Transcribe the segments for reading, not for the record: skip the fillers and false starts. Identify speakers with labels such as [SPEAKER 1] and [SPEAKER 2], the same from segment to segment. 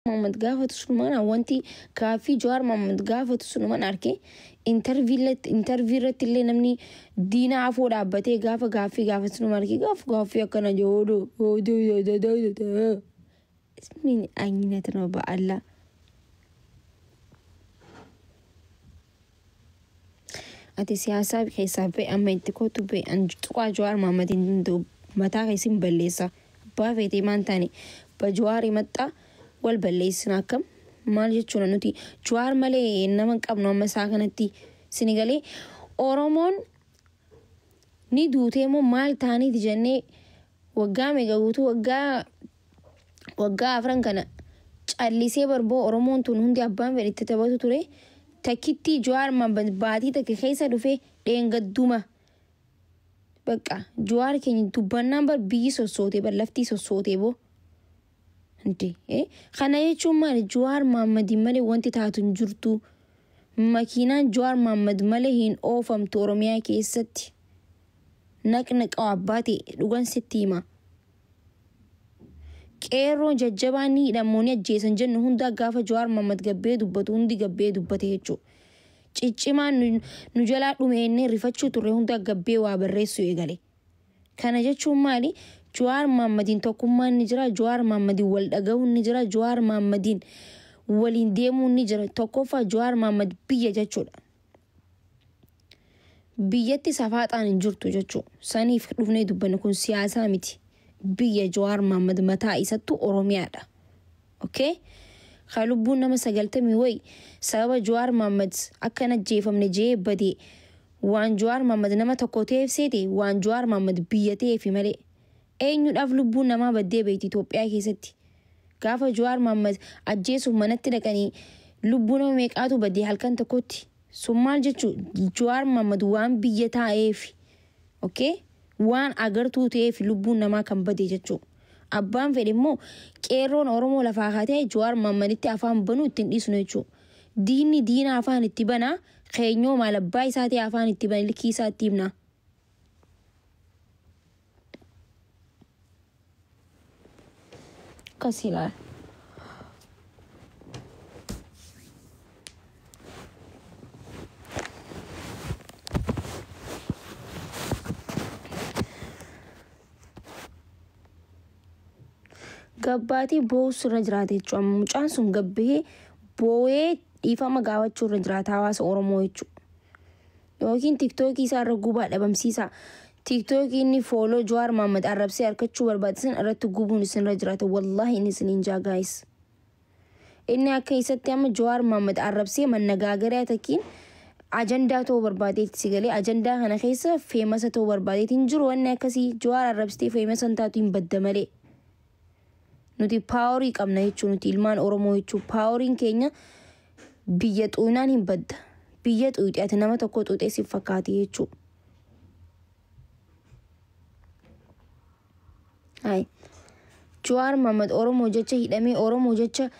[SPEAKER 1] Mohaammed gaafatu sunumaan wanti gaaffii Jawaar Mohaammed gaafatu sunumaan arge. Interview irratti illee namni diina afoo dhaabbatee gaafa gaaffii gaafatu sunumaan arge, gaafa gaaffii akkana jedhu ምን አይነት ነው? በአላህ ati siyaasaa keessaa ba'e, amma itti kootu ba'e. An tuqaa Jawaar Mohaammed hin danda'u, mataa keessin balleessa. Abbaa feetee maan taane bajawaar himaxxaa wal balleessina akkam maal jechuudha? Nuti Jawaar malee nama hin qabnu amma isaa kanatti sini galee. Oromoon ni duutee moo maal taaniiti jennee waggaa meeqa guutuu, waggaa afran kana callisee barboo. Oromoon tun hundi abbaan fedhe itti taphatu ture. Takkitti Jawaar Mohaammed baatii takka keessa dhufee dheengadduma bakka Jawaar keenya dubbannaan bar biyyi sossootee bar laftii sossootee boo. Hindi kana jechuun maali? Jawaar Mohaammed malee wanti taatu hin jirtu. Makiinaan Jawaar Mohaammed malee hin oofamtu Oromiyaa keessatti. Naqnaqaa abbaa ta'e dhugan sitti hima. Qeerroon jajjabaan ni hidhamoonni ajjeesan jennu hundaa gaafa Jawaar Mohaammed gabbee dubbatu hundi gabbee dubbate jechuudha. Ciccimaan nu jalaa dhumeennee rifachuu turre hundaa gabbee waa barreessuu eegale. Kana jechuun maali? Jawaar Mohammediin tokkummaan ni jira, Jawaar Mohammediin wal dhagahuun ni jira, Jawaar Mohammediin waliin deemuun ni jira. Tokkoffaa Jawaar Mohammed biyya jechuudha. Biyyatti safaaxaan hin jirtu jechuudha. Saniif dhufnee dubbanne, kun siyaasaa miti. Biyya Jawaar Mohammed mataa isattu Oromiyaadha. Okay? Ka lubbuun nama 90 wayi sababa Jawaar Mohammed akka hin ajjeefamne jee badee, waan Jawaar Mohammed nama tokko ta'eef seete, waan Jawaar Mohammed biyya ta'eef malee. Eenyuudhaaf lubbuun namaa baddee beekti Itoophiyaa keessatti? Gaafa Jawaar Mohammed ajjeesuuf manatti dhaqanii lubbuu nama meeqaatu badee halkan tokkotti? Sun maal jechuu? Jawaar Mohammed waan biyya taa'eef. Okay? Waan agartuu ta'eef lubbuun namaa kan bade jechuudha. Abbaan fedhe immoo qeerroon Oromoo lafaa kaatee Jawaar Mohammeditti afaan banuu ittiin dhiisnu jechuudha. Diinni diina afaan itti banaa, keenyoo maal abbaa isaa ta'e afaan itti bana, likii isaa itti himna. Akkas ilaala. Gabbaatii boo'uus irra jiraata jechuudha. Mucaan sun gabbee boo'ee dhiifama gaafachuu irra jiraata hawaasa Oromoo jechuudha. Yookiin TikTokii isaa irra gubaa dhabamsiisaa. TikTokii inni follow Jawaar Mohammed arrabsee harkachuu barbaachisan irratti gubuun isinirra jiraata. Wallaahi inni isiniin jaa gaayis. Inni akka isatti amma Jawaar Mohammed arrabsee mannagaagaraa takkiin ajandaa ta'uu barbaadeetti si galee, ajandaa kana keessa famous ta'uu barbaadeetti hin jiru. Wanni akkasii Jawaar arrabsitee famous hin taatu, hin badda malee. Nuti powerii qabna jechuun, nuti ilmaan Oromoo jechuun poweriin keenya biyya xuunaan hin badda. Biyya xuuxee ati nama tokko xuuxee si fakkaate jechuudha. Hai. Jawaar Mohammed Oromoo jecha hidhamee, Oromoo jecha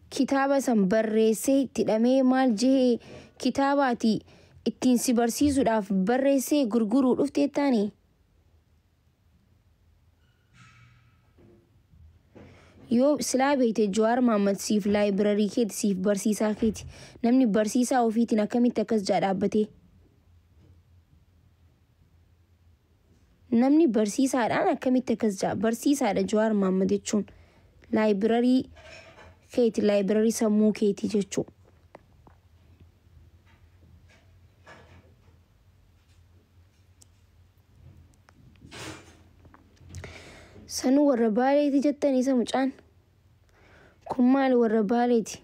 [SPEAKER 1] kitaaba san barreessee itti hidhamee, maal jehee kitaaba ati ittiin si barsiisuudhaaf barreessee gurguruu dhuftee taani. Yoo silaa beekte Jawaar Mohammed siif library keeti, siif barsiisaa keeti. Namni barsiisaa ofiitiin akkamitti akkas jaa dhaabbatee? Namni barsiisaadhaan akkamitti akkas jaa? Barsiisaadha Jawaar Mohammed jechuun. Library keeti, library sammuu keeti jechuudha. Sanuu warra Baaleeti jettan isa mucaan. Kun maali, warra Baaleeti?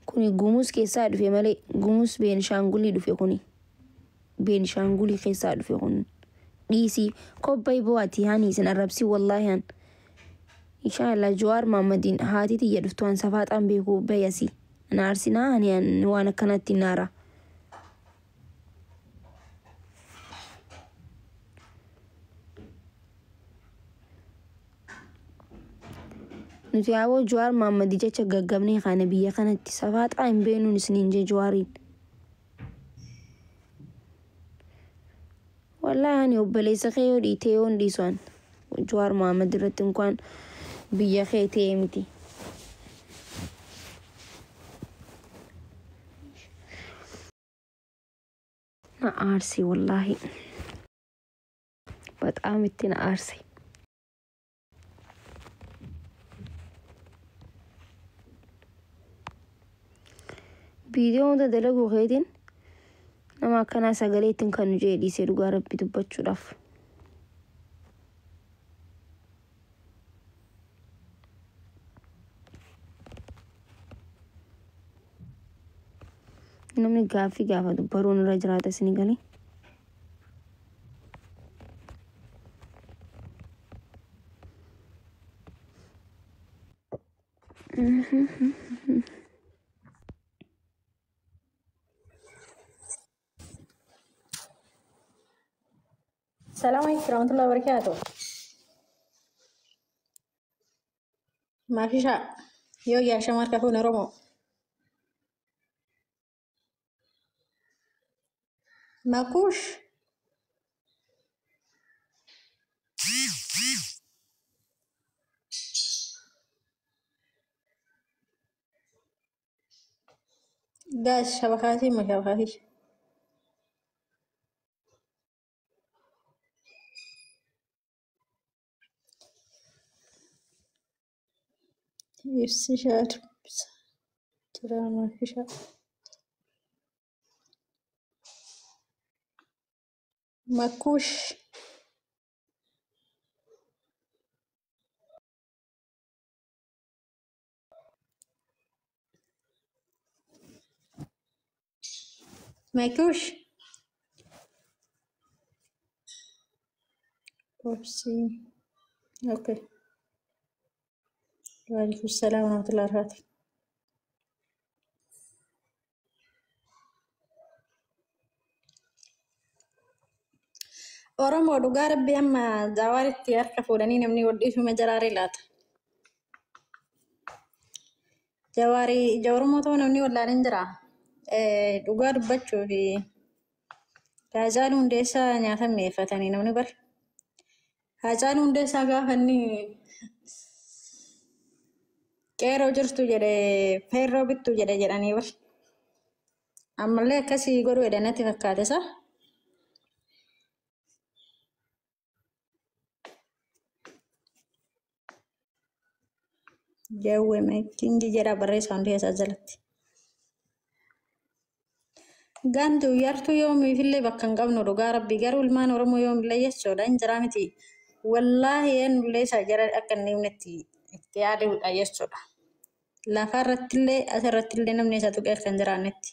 [SPEAKER 1] Kuni Gumuus keessaa dhufe malee, Gumuus Beenishaangulii dhufe kuni. Beenishaangulii keessaa dhufe kun. Dhiisii kobbay bo'aati hani isin arrabsi wallaahi han. Inshaallah Jawaar Mohammediin haati tiyya dhuftu an safaaxaan beeku bayasi. Na arsinaa ani waan akkanatti naara. Nuti yaaboo Jawaar Mohammedii jecha gaggabnee kana biyya kanatti safaaxaa hin beenuun isiniin jee Jawaariin. Wallaahi ani obboleessa kee yoo dhiite yoo hin dhiisu an. Jawaar Mohaammed irratti inkwaan biyya kee ta'e miti. Na aarsi wallaahi. Baxaam itti na aarse. Viidiyoo hunda dalaguu keetiin nama akkanaa sagalee ittiin kan nu jee dhiisee dhugaa rabbi dubbachuudhaaf. Namni gaaffii gaafatu baruun irra jiraata isinii galee.
[SPEAKER 2] السلام عليكم ورحمة الله وبركاته. ما في شيء يو يا شمار كفون رومو ماكوش قاش شبكاتي ما شبكاتي يفسي شعر ترى ما في شيء ماكوش ماكوش أوبسي. أوكي، وعليكم السلام ورحمة الله وبركاته. Oromoo dhugaa rabbi amma jaawaaritti harka fuudhanii namni waldhiifama jalaarii laata. Jawaarii ija Oromoo ta'uu namni wallaaleen jira. Dhugaa dubbachuu fi Haacaaluu Hundeessaa nyaata mi'eeffatanii namni bara. Haacaaluu Hundeessaa gaafa inni qeeroo jirtu jedhee feerroo bittu jedhe jedhanii bara. Ammallee akkasii godhu jedhe natti fakkaate isa. Jawwe meekingi jedha barreessaa hundi isaa jalatti. Gantu yartuu yoomiifillee bakka hin qabnu dhugaa rabbi garuu ilmaan Oromoo yoomillee jechuudha hin jiraa miti. Wallaahi eenyullee isa jara akka inni himnetti itti yaaduudha jechuudha. Lafa irrattillee asirrattillee namni isa tuqee kan jiraannetti.